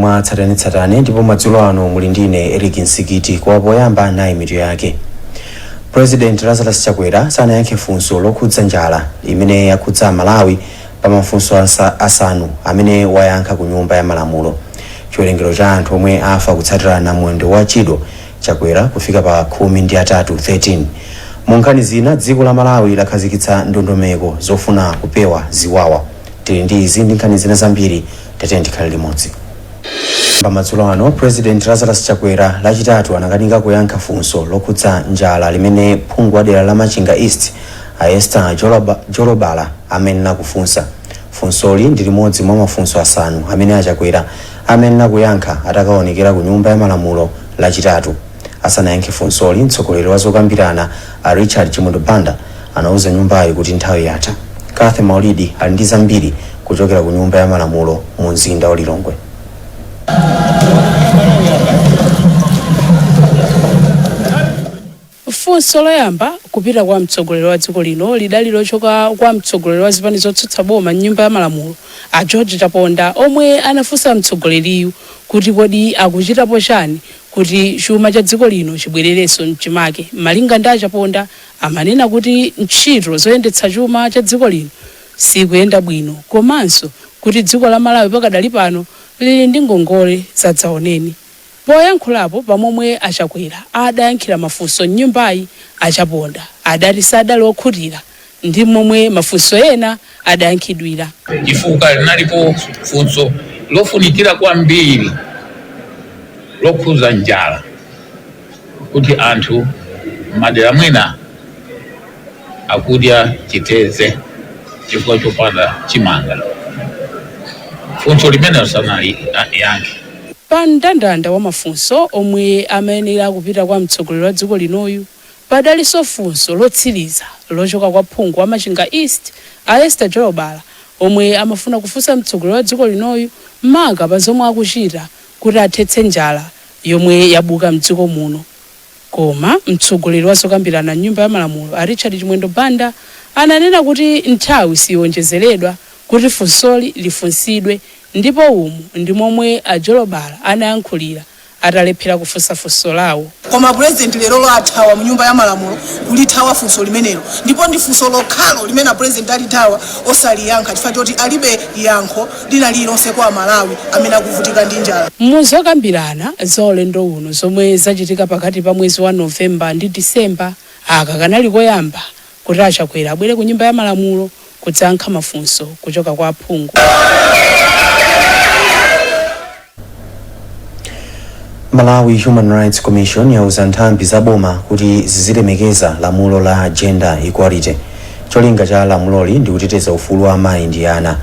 Mwa tsatanetsatane, ndipo madzulo ano muli ndine Eric Nsikiti. Kwa poyamba, nayi mitu yake. President Lazarus Chakwera sanayankhe funso lokhudza njala imene yakhudza Malawi pa mafunso asanu amene wayankha ku Nyumba ya Malamulo. Chiwerengero cha anthu omwe afa kutsatira namwendo wa Chido chakwera kufika pa 13, 13. Mu nkhani zina, dziko la Malawi lakhazikitsa ndondomeko zofuna kupewa ziwawa. Tili ndi izi ndi nkhani zina zambiri, tatiyeni tikhale limodzi. Pamadzulo ano, President Lazarus Chakwera Lachitatu anakanika kuyankha funso lokhudza njala limene phungu wa dera la Machinga East, a Esther Jolobala, amenena kufunsa. Funsoli ndi limodzi mwa mafunso asanu amene aChakwera amenena kuyankha atakaonekera ku Nyumba ya Malamulo Lachitatu. Asanayankhe funsoli, mtsogoleri wa zokambirana a Richard Chimwendo Banda anauza nyumbayi kuti nthawi yatha. Kathe Maulidi ali ndi zambiri kuchokera ku Nyumba ya Malamulo mu mzinda wa Lilongwe. Funso loyamba kupita kwa mtsogoleri wa dziko lino lidali lochoka kwa mtsogoleri wa zipani zotsutsa boma mnyumba ya Malamulo, a George Chaponda, omwe anafunsa mtsogoleriyu kuti kodi akuchitapo chani kuti chuma cha dziko lino chibwererenso mchimake. Malinga ndi aChaponda, amanena kuti ntchito zoyendetsa chuma cha dziko lino sikuyenda bwino, komanso kuti dziko la Malawi pakadali pano lili ndi ngongole zadzaoneni. Poyankhulapo pamomwe aChakwera adayankhira mafunso mnyumbayi, aChaponda adati sadali okhutira ndi momwe mafunso ena adayankhidwira. Chifukwa linalipo funso lofunikira kwambiri lokhuza njala, kuti anthu madera mwina akudya chiteze chifukwa chopanda chimanga. Funso limene sanaliyankhe. Pa mndandanda wa mafunso omwe amayenera kupita kwa mtsogoleri wa dziko linoyu, padalinso funso lotsiriza lochoka kwa phungu wa Machinga East, a Esther Jolobala, omwe amafuna kufunsa mtsogoleri wa dziko linoyu maka pa zomwe akuchita kuti athetse njala yomwe yabuka mdziko muno. Koma mtsogoleri wa zokambirana mnyumba ya Malamulo, a Richard Chimwendo Banda, ananena kuti nthawi siwonjezeredwa kuti funsoli lifunsidwe, ndipo umu ndi momwe a Jolobala anayankhulira atalephera kufunsa funso lawo. Koma Purezidenti lerolo athawa mu Nyumba ya Malamulo, kulithawa funso limenelo, ndipo ndi funso lokhalo limene Purezidenti alithawa osaliyankha, chifukwa choti alibe yankho lina lililonse kwa Amalawi amene akuvutika ndi njala. Muzokambirana za ulendo uno zomwe zachitika pakati pa mwezi wa Novemba ndi Disemba, aka kanali koyamba kuti aChakwera abwere ku Nyumba ya Malamulo kudzayankha mafunso kuchoka kwa aphungu. Malawi Human Rights Commission yauza nthambi za boma kuti zizilemekeza lamulo la gender equality. Cholinga cha lamuloli ndi kuteteza ufulu wa amayi ndi ana.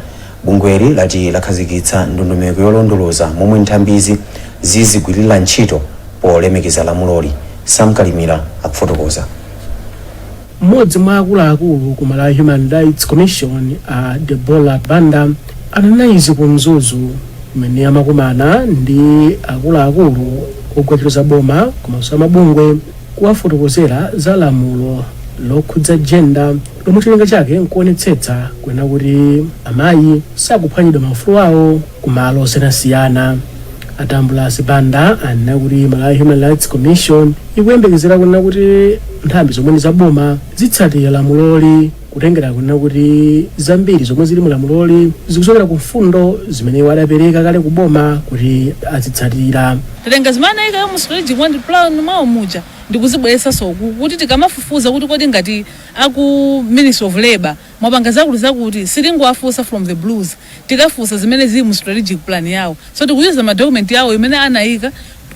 Bungweli lati lakhazikitsa ndondomeko yolondoloza momwe nthambizi zizigwirira ntchito polemekeza lamuloli. Sam Kalimira akufotokoza. Mmodzi mwa akuluakulu ku Malawi Human Rights Commission, a Deborah Banda, ananena izi ku Mzuzu kumene amakumana ndi akuluakulu ogwira ntchito za boma komanso amabungwe kuwafotokozera za lamulo lokhudza jenda, lomwe cholinga chake nkuonetsetsa kunena kuti amayi sakuphwanyidwa maufulu awo ku malo osiyanasiyana. A Tambulasi Banda anena kuti Malawi Human Rights Commission ikuyembekezera kunena kuti nthambi zomwe ndi za boma zitsatira lamuloli, kutengera kunena kuti zambiri zomwe zili mu lamuloli zikuchokera ku mfundo zimene iwo adapereka kale ku boma kuti azitsatira. Tatenga zimene anayikayo mu strategic plan mwawo muja ndikuzibweretsanso uku, kuti tikamafufuza kuti kodi ngati aku Ministry of Labour mwapanga zakuti zakuti, sitingowafunsa from the blues, tikafunsa zimene zili mu strategic plan yawo. So tikuyuza ma document yawo imene anayika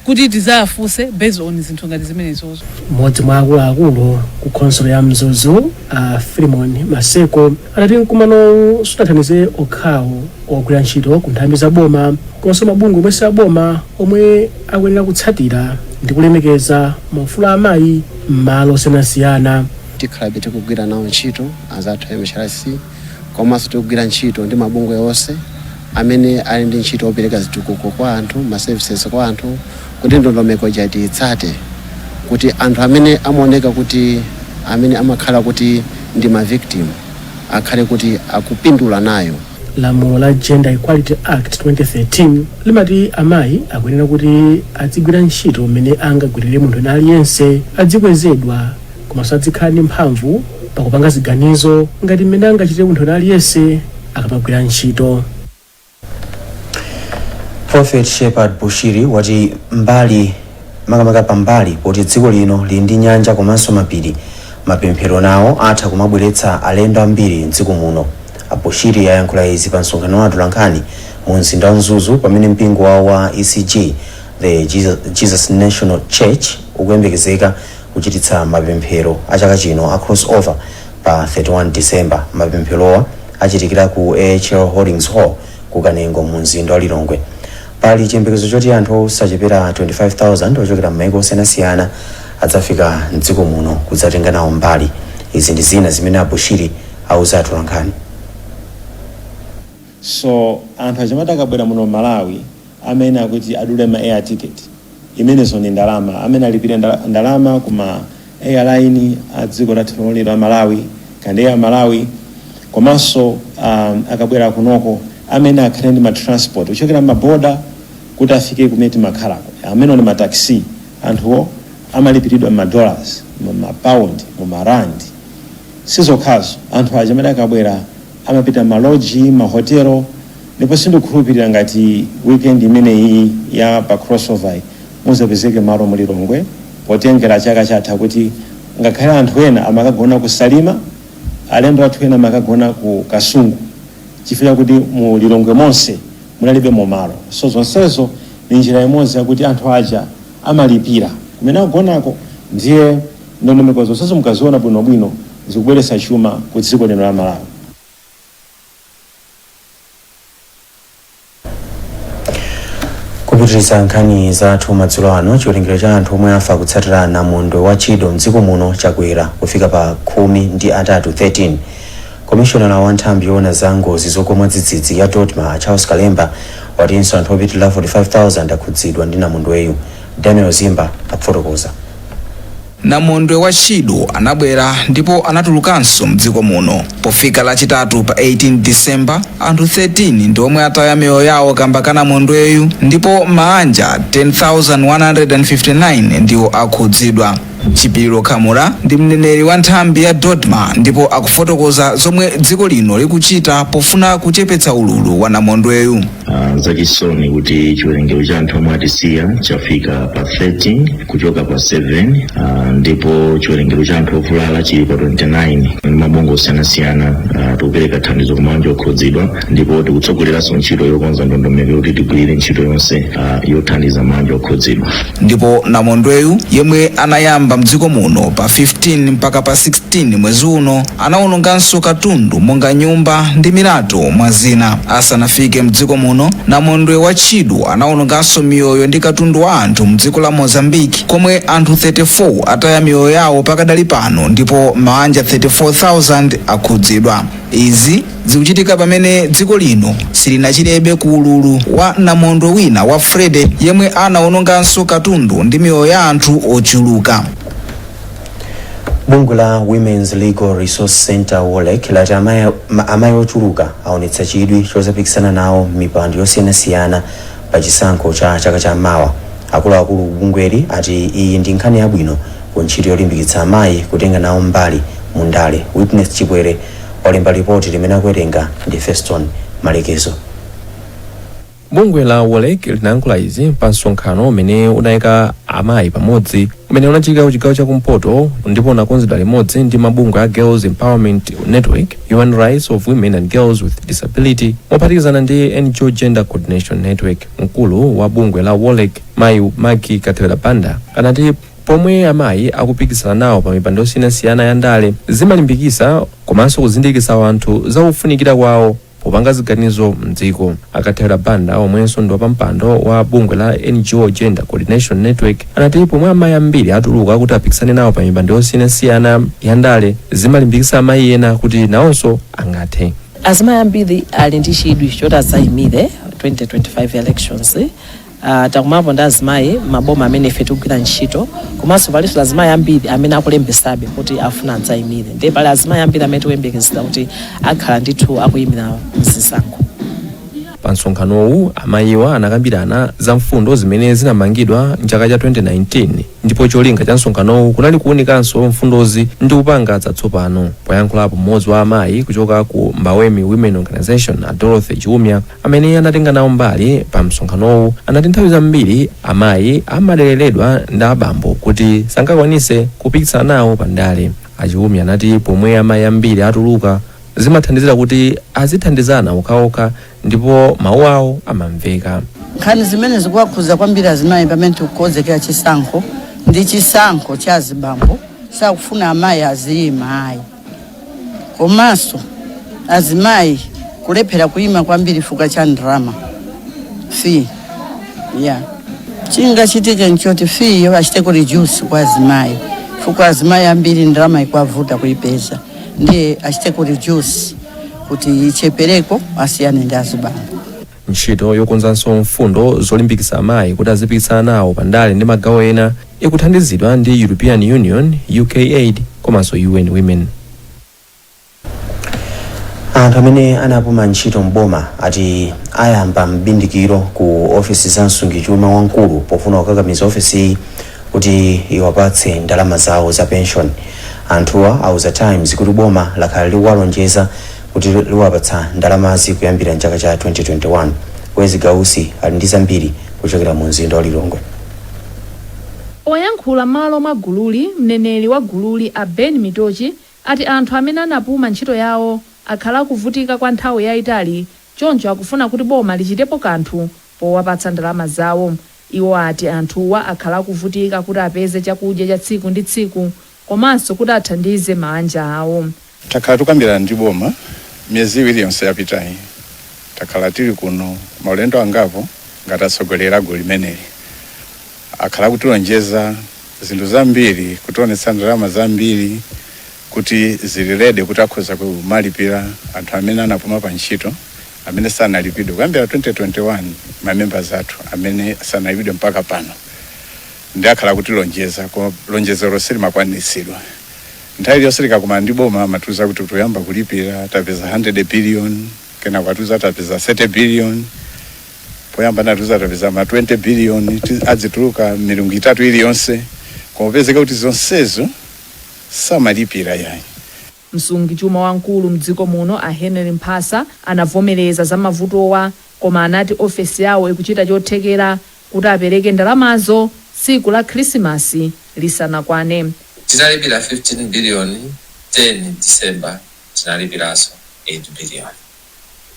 kuti tizawafunse based on zinthu ngati zimenezozo. Mmodzi mwa akuluakulu ku khonsolo ya Mzuzu, a Philemon Maseko, anati mkumanowu sunathandize okhawo ogwira ntchito ku nthambi za boma komanso mabungwe omwe si aboma omwe akuyenera kutsatira ndi kulemekeza maufulu a amayi m'malo osiyanasiyana. Tikhalabe tikugwira nawo ntchito anzathu a MHRC, komanso tikugwira ntchito ndi mabungwe onse amene ali ndi ntchito yopereka zitukuko kwa anthu, ma services kwa anthu, kuti ndondomeko ija tiyitsate, kuti anthu amene amaoneka kuti amene amakhala kuti ndi ma victim akhale kuti akupindula nayo. Lamulo la Gender Equality Act 2013 limati amayi akuyenera kuti adzigwira ntchito mmene angagwirire munthu ena aliyense, adzikwezedwa komanso adzikhala ndi mphamvu pakupanga ziganizo ngati mmene angachitire munthu ena aliyense akamagwira ntchito. Prophet Shepherd Bushiri wati mbali makamaka pambali poti dziko lino lili ndi nyanja komanso mapiri, mapemphero nawo atha kumabweretsa alendo ambiri mdziko muno. Abushiri ayankhula izi pa msonkhano wa atolankhani mu mzinda wa Mzuzu pamene mpingo wawo wa ECG, the Jesus National Church, ukuyembekezeka kuchititsa mapemphero a chaka chino a crossover pa 31 December. Mapempherowa achitikira ku AHL Holdings Hall ku Kanengo mu mzinda wa Lilongwe. Pali chiyembekezo choti anthu osachepera 25,000 ochokera m'maiko osiyanasiyana adzafika mdziko muno kudzatenga nawo mbali. Izi ndi zina zimene Abushiri auza atolankhani. So anthu achamati akabwera muno Malawi, amene akuti adule ma air ticket, imenenso ndi ndalama, amene alipire ndalama kuma airline a dziko lathu lino la Malawi kandi Air Malawi. Komanso akabwera kunoko, amene akhale ndi ma transport kuchokera maboda kuti afike kumene timakhalako, amene ndi mataxi, anthuwo amalipiridwa ma dollars, mu ma pound, mu ma rand. Sizokhazo, anthu aja amene akabwera amapita maloji, mahotelo, ndipo sindikukhulupirira ngati weekend imeneyi ya pa crossover iyi muzapezeke malo mu Lilongwe, potengera chaka chatha kuti ngakhale anthu ena amakagona ku Salima, alendo athu ena amakagona ku Kasungu, chifukwa kuti mu Lilongwe monse munalibe momalo. So zonsezo ni njira imodzi yakuti anthu aja amalipira kumene agonako. Ndiye ndondomeko zonsezo mukaziona bwinobwino, zikubweretsa chuma ku dziko lino la Malawi. Kupitiriza nkhani zathu madzulo ano, chiwerengero cha anthu omwe afa kutsatira namondwe wa Chido mdziko muno chakwera kufika pa 13, 13. Komishonala wa nthambi yoona za ngozi zogwa mwadzidzidzi ya DoDMA, Charles Kalemba, watinso anthu opitirira 45,000 akhudzidwa ndi namondweyu. Daniel Zimba akufotokoza. Namondwe wa Chido anabwera ndipo anatulukanso mdziko muno. Pofika Lachitatu pa 18 Disemba, anthu 13 ndi omwe ataya miyoyo yawo kamba ka namondweyu, ndipo maanja 10,159 ndiwo akhudzidwa. Chipiliro Khamula ndi mneneri wa nthambi ya DoDMA ndipo akufotokoza zomwe dziko lino likuchita pofuna kuchepetsa ululu wa namondweyu. Zachisoni kuti chiwerengero cha anthu omwe atisiya chafika pa 13 kuchoka pa 7, ndipo chiwerengero cha anthu ovulala chili pa 29. Mabungwe osiyanasiyana tikupereka thandizo ku mabanja okhudzidwa, ndipo tikutsogoleranso ntchito yokonza ndondomeko yoti tigwirire ntchito yonse yothandiza mabanja okhudzidwa. Ndipo namondweyu, yemwe anayamba mdziko muno pa 15 mpaka pa 16 mwezi uno, anawononganso katundu monga nyumba ndi milato mwa zina. Asanafike mdziko muno, namondwe wa Chido anawononganso miyoyo ndi katundu wa anthu mdziko la Mozambique, komwe anthu 34 ataya miyoyo yawo pakadali pano ndipo maanja 34,000 akhudzidwa. Izi zikuchitika pamene dziko lino silinachirebe ku ululu wa namondwe wina wa Freddy, yemwe anawononganso katundu ndi miyoyo ya anthu ochuluka. Bungwe la Women's Legal Resource Center, WOLREC, lati amayi ochuluka aonetsa chidwi chozapikisana nawo mipando yosiyanasiyana pa chisankho cha chaka cha mawa. Akuluakulu bungweli ati iyi ndi nkhani yabwino ku ntchito yolimbikitsa amayi kutenga nawo mbali mu ndale. Witness Chipwere walemba ripoti limene akuwerenga ndi Feston Malekezo. Bungwe la WOLREC linayankhula izi pa msonkhano umene unayika amayi pamodzi, umene unachitika ku chigawo chakumpoto ndipo unakonzedwa limodzi ndi mabungwe a Girls Empowerment Network, Human Rights of Women and Girls with Disability, mophatikizana ndi NGO Gender Coordination Network. Mkulu wa bungwe la WOLREC, mayi Maggie Kathewera Banda, anati pomwe amayi akupikisana nawo pa mipando yosiyanasiyana ya ndale, zimalimbikisa komanso kuzindikitsa anthu za kufunikira kwawo popanga ziganizo mdziko. Akathewera Banda, omwenso ndi wapampando wa bungwe la NGO Gender Coordination Network, anati pomwe amayi ambiri atuluka kuti apikisane nawo pa mipando yosiyanasiyana ya ndale, zimalimbikitsa amayi ena kuti nawonso angathe. Azimayi ambiri ali ndi chidwi choti adzayimire 2025 elections. Takumapo ndi azimayi maboma amene ife tikugwira ntchito, komanso palinso azimayi ambiri amene akulembesabe kuti afuna adzayimire. Ndiye pali azimayi ambiri amene tikuyembekezera kuti akhala ndithu akuyimira mzisankho. Pa msonkhanowu, amayiwa anakambirana za mfundo zimene zinamangidwa mchaka cha 2019, ndipo cholinga cha msonkhanowu kunali kuwunikanso mfundozi ndi kupanga zatsopano. Poyankhulapo mmodzi wa amayi kuchoka ku Mbawemi Women Organization, a Dorothy Chiumya, amene anatenga nawo mbali pa msonkhanowu, anati nthawi zambiri amayi amadeleredwa ndi abambo kuti sangakwanise kupikisana nawo pa ndale. Achiumya anati pomwe amayi ambiri atuluka, zimathandizira kuti azithandizana okhaokha ndipo mawu awo amamveka. Nkhani zimene zikuwakhuza kwambiri azimayi pamene tikukonzekera chisankho ndi chisankho cha azibambo, sakufuna amayi aziyima ayi. Komanso azimayi kulephera kuyima kwambiri chifukwa cha ndalama, fee ya chingachitike nchoti fee yo achite ku reduce kwa azimayi, chifukwa azimayi ambiri ndalama ikuwavuta kuipeza. Ndiye achite ku reduce kuti ichepereko, asiyane ndi azibambo. Ntchito yokonzanso mfundo zolimbikitsa amayi kuti azipikisana nawo pandale ndi magawo ena ikuthandizidwa ndi European Union, UK Aid komanso UN Women. Anthu amene anapuma ntchito mboma ati ayamba mbindikiro ku ofesi za msungichuma wamkulu pofuna kukakamiza ofesiyi kuti iwapatse ndalama zawo za pension. Anthuwa auza Times kuti boma lakhala likuwalonjeza kuti liwapatsa ndalamazi kuyambira mchaka cha 2021. Wezi Gausi ali ndi zambiri kuchokera mu mzinda wa Lilongwe. Poyankhula m'malo mwa gululi, mneneri wa gululi a Ben Mitochi ati anthu amene anapuma ntchito yawo akhala akuvutika kwa nthawi yayitali, choncho akufuna kuti boma lichitepo kanthu powapatsa ndalama zawo. Iwo ati anthuwa akhala akuvutika kuti apeze chakudya cha tsiku ndi tsiku komanso kuti athandize mabanja awo. Takhala tukambirana ndi boma miyezi 2 yonse yapitayi. Takhala tili kuno maulendo angapo ngati atsogoleri gulu limeneli. Akhala kutilonjeza zinthu zambiri, kutionetsa ndalama zambiri kuti zili ready, kuti akhoza kumalipira anthu amene anapuma pa ntchito, amene sanalipidwe kuyambira 2021, ma members athu amene sanalipidwe mpaka pano. Ndi akhala kutilonjeza, koma lonjezero silimakwaniritsidwa. Nthawi iliyonse tikakumana ndi boma amatiuza kuti tuyamba kulipira, tapeza 100 billion, kena kwatiuza tapeza 30 billion, poyamba natiuza tapeza ma 20 billion adzituluka milungu 3 iliyonse, koma upezeka kuti zonsezo samalipira yayi. Msungichuma wamkulu mdziko muno a Henry Mphasa anavomereza za mavutowa, koma anati ofesi yawo ikuchita chothekera kuti apereke ndalamazo tsiku la Khrisimasi lisanakwane. Tinalipira 15 billion 10 December, tinalipiranso 8 billion.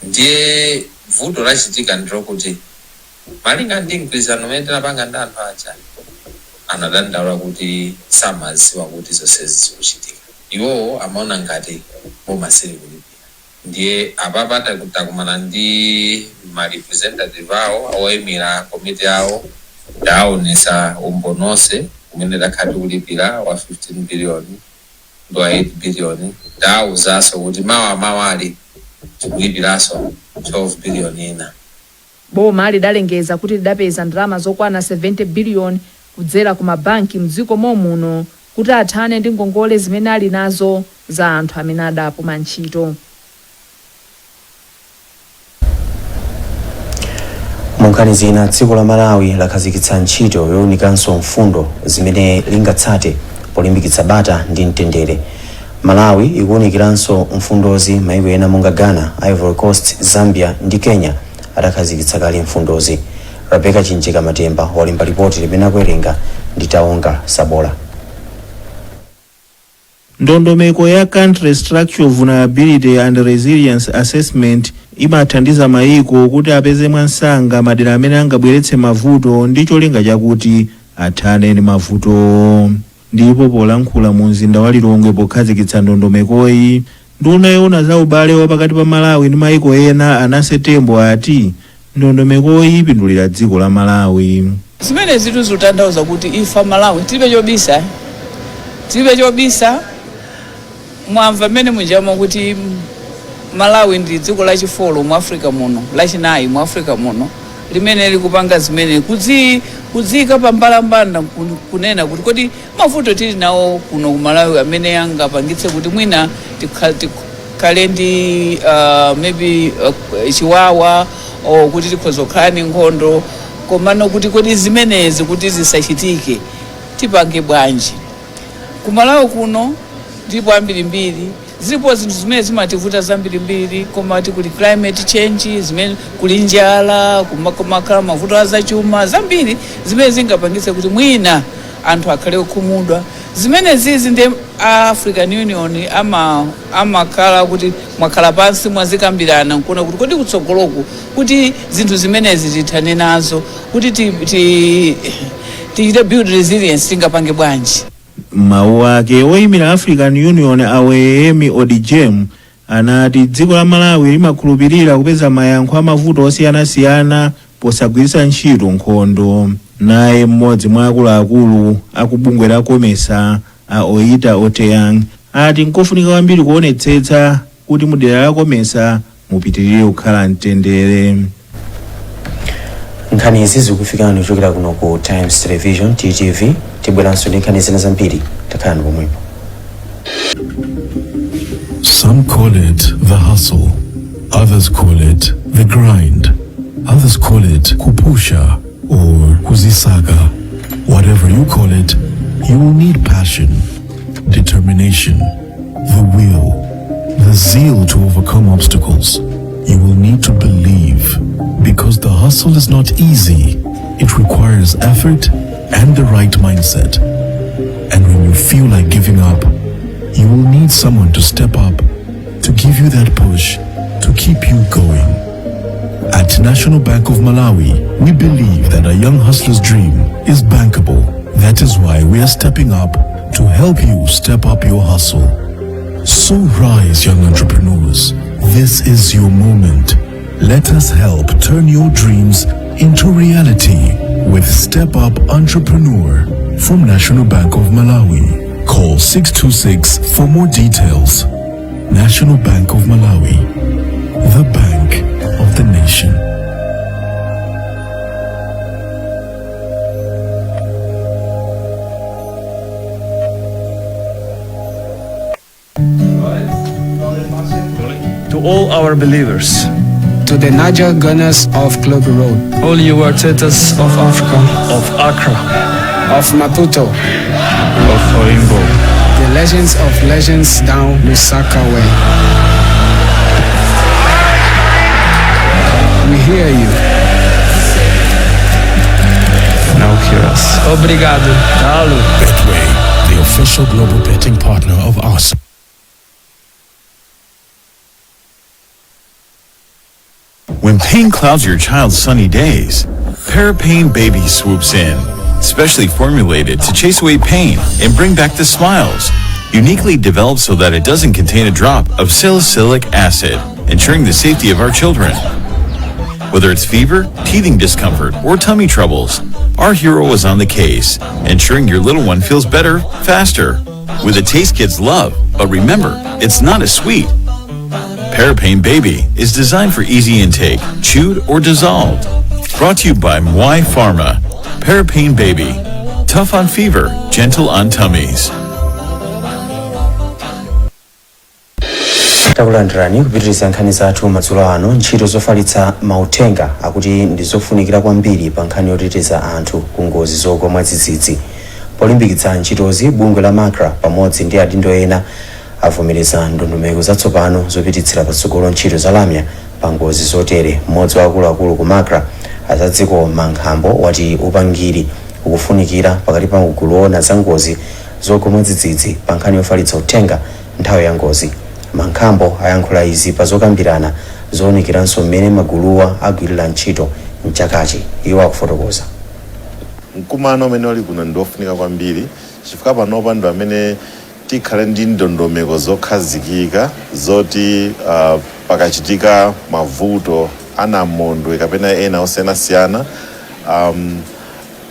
Ndiye vuto lachitika ndilokuti malinga ndi mgwirizano umene tinapanga ndi anthu aja, anadandaula kuti samaziwa kuti zonsezi zikuchitika. Iwowo amaona ngati boma silikulipira. Ndiye apapa takumana ndi ma representative awo, oyimira komiti awo, ndaonesa umboni onse umene takhala tikulipira wa 15 billion ndi wa 8 billion. Ndawuzanso kuti mawa mawali tikulipiranso 12 billion ina. Boma lidalengeza kuti lidapeza ndalama zokwana 70 billion kudzera ku mabanki mdziko momuno kuti athane ndi ngongole zimene ali nazo za anthu amene adapuma ntchito. Mu nkhani zina, dziko la Malawi lakhazikitsa ntchito yowunikanso mfundo zimene lingatsate polimbikitsa bata ndi mtendere. Malawi ikuwunikiranso mfundozi maiko ena monga Ghana, Ivory Coast, Zambia ndi Kenya atakhazikitsa kale mfundozi. Rebecca Chinjika Matemba walemba ripoti limene akuwerenga ndi Taonga Sabola. Ndondomeko ya Country Structural Vulnerability and Resilience Assessment imathandiza mayiko kuti apeze mwansanga madera amene angabweretse mavuto ndi cholinga chakuti athane ndi mavuto. Ndipo polankhula mu mzinda wa Lilongwe pokhazikitsa ndondomekoyi, nduna yoona za ubale wa pakati pa Malawi ndi mayiko ena a Nancy Tembo ati ndondomekoyi ipindulira dziko la Malawi. Zimene zitu zikutanthauza kuti ife Malawi tilibe chobisa, tilibe chobisa. Mwamva mmene munjamo kuti Malawi ndi dziko lachi 4 mu Africa muno, lachinayi mu Africa muno, Limene likupanga zimene kudziyika pambalambanda kunena kuti kodi mavuto tili nawo kuno ku Malawi amene angapangitse kuti mwina tikhale ndi maybe chiwawa or kuti tikhoza kukhala ni nkhondo, komano kuti kodi zimenezi kuti zisachitike tipange bwanji? Kumalawi kuno ndipo ambirimbiri zilipo zinthu zimene zimativuta zambirimbiri, koma kuli climate change, zimene kuli njala, kumakhala mavuto azachuma zambiri zimene zingapangitse kuti mwina anthu akhale okhumudwa. Zimene zizi ndi African Union amakhala kuti mwakhala pansi, mwazikambirana nkuona kuti kodi kutsogoloku kuti zinthu zimenezi tithane nazo, kuti tichite build resilience, tingapange bwanji? Mawu ake, woyimira African Union Aweyemi Odijem anati dziko la Malawi limakhulupirira kupeza mayankho amavuto osiyanasiyana posagwiritsa ntchito nkhondo. Naye mmodzi mwa akuluakulu akubungwe la COMESA, a Oita Oteyang, ati nkofunika kwambiri kuonetsetsa kuti mudera la COMESA mupitirire kukhala mtendere. Nkhani izi zikufikani kuchokera kuno ku Times Television, TTV. Tibweranso ndi nkhani zina zambiri, takhalani pomwepo. Some call it the hustle, others call it the grind, others call it kupusha or kuzisaka. Whatever you call it, you will need passion, determination, the will, the zeal to overcome obstacles. You will need to believe, because the hustle is not easy. It requires effort and the right mindset. And when you feel like giving up, you will need someone to step up, to give you that push, to keep you going. At National Bank of Malawi, we believe that a young hustler's dream is bankable. That is why we are stepping up to help you step up your hustle. So rise, young entrepreneurs. This is your moment. Let us help turn your dreams into reality with Step Up Entrepreneur from National Bank of Malawi. Call 626 for more details. National Bank of Malawi, the bank of the nation. To all our believers, to the Niger Gunners of Club Road, all you Artetas of Africa, of Accra, of Maputo, of Oimbo, the legends of legends down Lusaka way. We hear you. Now hear us. Obrigado. Dalo. Betway, the official global betting partner of Arsenal. When pain clouds your child's sunny days, Parapain Baby swoops in. Specially formulated to chase away pain and bring back the smiles. Uniquely developed so that it doesn't contain a drop of salicylic acid, ensuring the safety of our children. Whether it's fever, teething discomfort, or tummy troubles, our hero is on the case, ensuring your little one feels better, faster. With a taste kids love, but remember, it's not as sweet. Parapain Baby is designed for easy intake, chewed or dissolved. Brought to you by Mwai Pharma. Parapain Baby. Tough on fever, gentle on tummies. Takulandirani kupitiriza nkhani zathu madzulo ano. Ntchito zofalitsa mauthenga akuti ndi zofunikira kwambiri pa nkhani yoteteza anthu ku ngozi zogwa mwadzidzidzi. Polimbikitsa ntchitozi, bungwe la MACRA pamodzi ndi adindo ena avomereza ndondomeko zatsopano zopititsira patsogolo ntchito za lamya pa ngozi zotere. Mmodzi wa akuluakulu ku MACRA, Azadziko Mankhambo, wati upangiri ukufunikira pakati pa gulu loona za ngozi zogwa mwadzidzidzi pa nkhani yofalitsa uthenga nthawi ya ngozi. Mankhambo ayankhula izi pa zokambirana zowunikiranso mmene maguluwa agwirira ntchito mchakachi. Iwo akufotokoza. Mkumano umene uli kuno ndi wofunika kwambiri chifukwa panopa ndi amene tikhale ndi ndondomeko zokhazikika zoti pakachitika mavuto anamondwe kapena ena osiyanasiyana,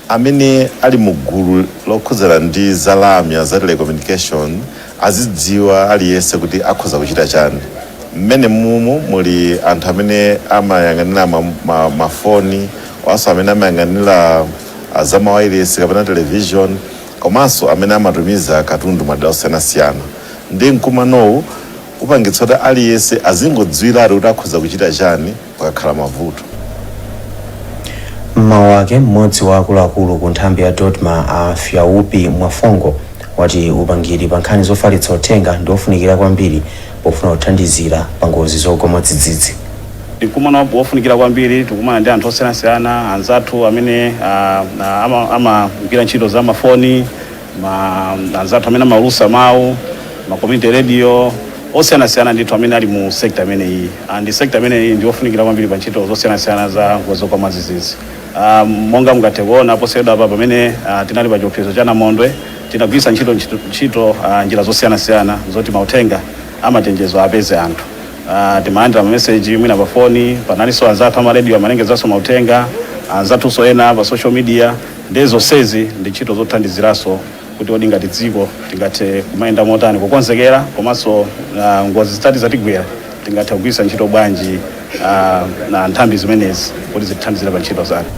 amene ali mu gulu lokhudzana ndi zalamya za telecommunication azidziwa aliyense kuti akhoza kuchita chani. Mmene mumu muli anthu amene amayang'anira mafoni. Komanso amene amayang'anira zamawayilesi kapena television, komanso amene amatumiza katundu madera osiyanasiyana. Ndi mkumanowu upangitsa kuti aliyense azingodziwiratu kuti akhoza kuchita chani pakakhala mavuto. Mmawu ake, mmodzi wa akuluakulu ku nthambi ya DoDMA, a Fyaupi Mwafongo, wati upangiri pa nkhani zofalitsa uthenga ndi ofunikira kwambiri pofuna kuthandizira pa ngozi zogwa mwadzidzidzi. Mkumano wofunikira kwambiri. Tikumana ndi anthu osiyanasiyana, anzathu amene amagwira ntchito za mafoni, anzathu amene amaulusa mawu, ma community radio osiyanasiyana ndithu amene ali mu sector imeneyi. And sector imeneyi ndi yofunikira kwambiri pa ntchito zosiyanasiyana za ngozi zogwa mwadzidzidzi. Monga mungathe kuona posachedwa apa pamene tinali pa chiopsezo cha namondwe, tinagwiritsa ntchito njira zosiyanasiyana zoti mauthenga amachenjezo apeze anthu. Timalandira mameseji mwina pa foni, panalinso anzathu amaradio amalengezanso mauthenga, anzathunso ena pa social media. Ndi zonsezi ndi ntchito zothandiziranso kuti odi ngati dziko tingathe kumayenda motani kukonzekera, komanso ngozi zitati zatigwera tingathe kugwiritsa ntchito bwanji na nthambi zimenezi kuti zitithandizire pa ntchito zake.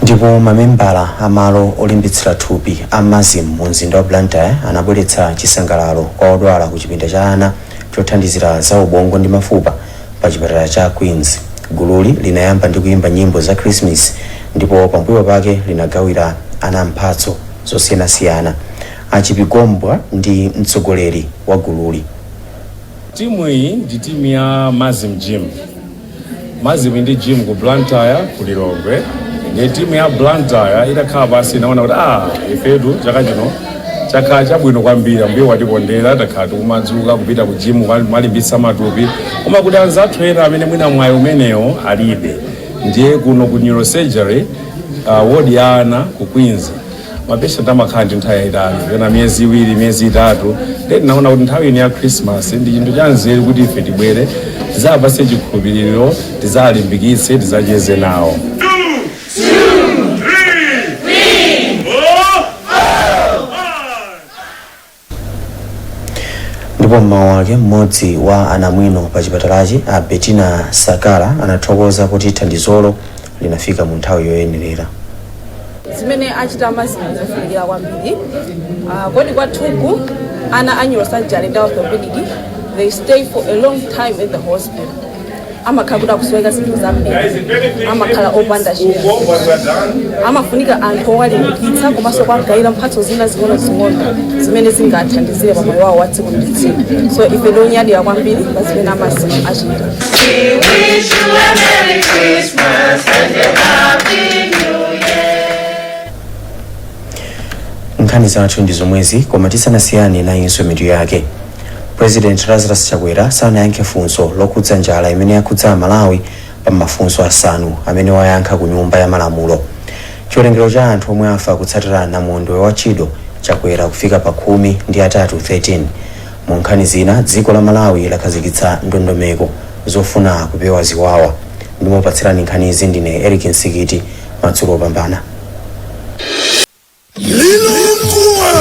Ndipo mamembala amalo olimbitsira thupi a Mazim mu mzinda wa Blantyre anabweretsa chisangalalo kwa odwala ku chipinda cha ana chothandizira za ubongo ndi mafupa pa chipatala cha Queens. Gululi linayamba ndi kuyimba nyimbo za Christmas ndipo pambuyo pake linagawira ana mphatso zosiyanasiyana. Achipigombwa ndi mtsogoleri wa gululi. Timu iyi ndi timu ya Mazim Gym. Mazim ndi gym ku Blantyre, ku Lilongwe. Ndiye timu ya Blantyre itakhala pansi inaona kuti ifetu chaka chino chakhala chabwino kwambiri, Ambuye watikondera, takhala tikumadzuka kupita ku gym kumalimbitsa matupi, koma kuti anzathu ena amene mwina mwayi umenewo alibe. Ndiye kuno ku neurosurgery, ward ya ana ku Queens, mapatient amakhala ndi nthawi yayitali, pena miyezi 2, miyezi 3. Ndiye tinaona kuti nthawi ino ya Christmas ndi chinthu cha nzeru kuti ife tibwere tizapase chikhulupiriro, tizalimbikitse, tizacheze nawo. 2, 3, 4. Ndipo mmawu ake, mmodzi wa anamwino pa chipatalachi, a Bettina Sakala, anathokoza kuti thandizolo linafika mu nthawi yoyenerera. Zimene achita Mazim zofunikira kwambiri. Kodi kwathuku ana a neurosurgery ndi orthopedic, they stay for a long time in the hospital, amakhala kuti akusoweka zinthu zambiri, amakhala opanda chiyembekezo, amafunika anthu owalimbikitsa komanso kuwagayira mphatso zina zing'onozing'ono zimene zingathandizire pa moyo wawo wa tsiku ndi tsiku. So ife ndionyadira kwambiri pa zimene a Mazim achita. We wish you a Merry Christmas and a Happy New Year. Nkhani zathu ndi zomwezi, koma tisanasiyane nayinso mitu yake. President Lazarus Chakwera sanayankhe funso lokhudza njala imene yakhudza Malawi pa mafunso 5 amene wayankha ku Nyumba ya Malamulo. Chiwerengero cha anthu omwe afa kutsatira namondwe wa Chido chakwera kufika pa 13, 13. Mu nkhani zina, dziko la Malawi lakhazikitsa ndondomeko zofuna kupewa ziwawa. Ndimopatsirani nkhanizi ndine Eric Nsikiti. Madzulo opambana. Lilongwe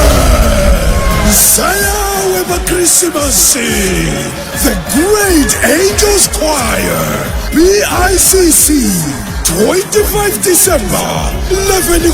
Sayawe pa Christmas, The Great Angels Choir, BICC, 25 December 11.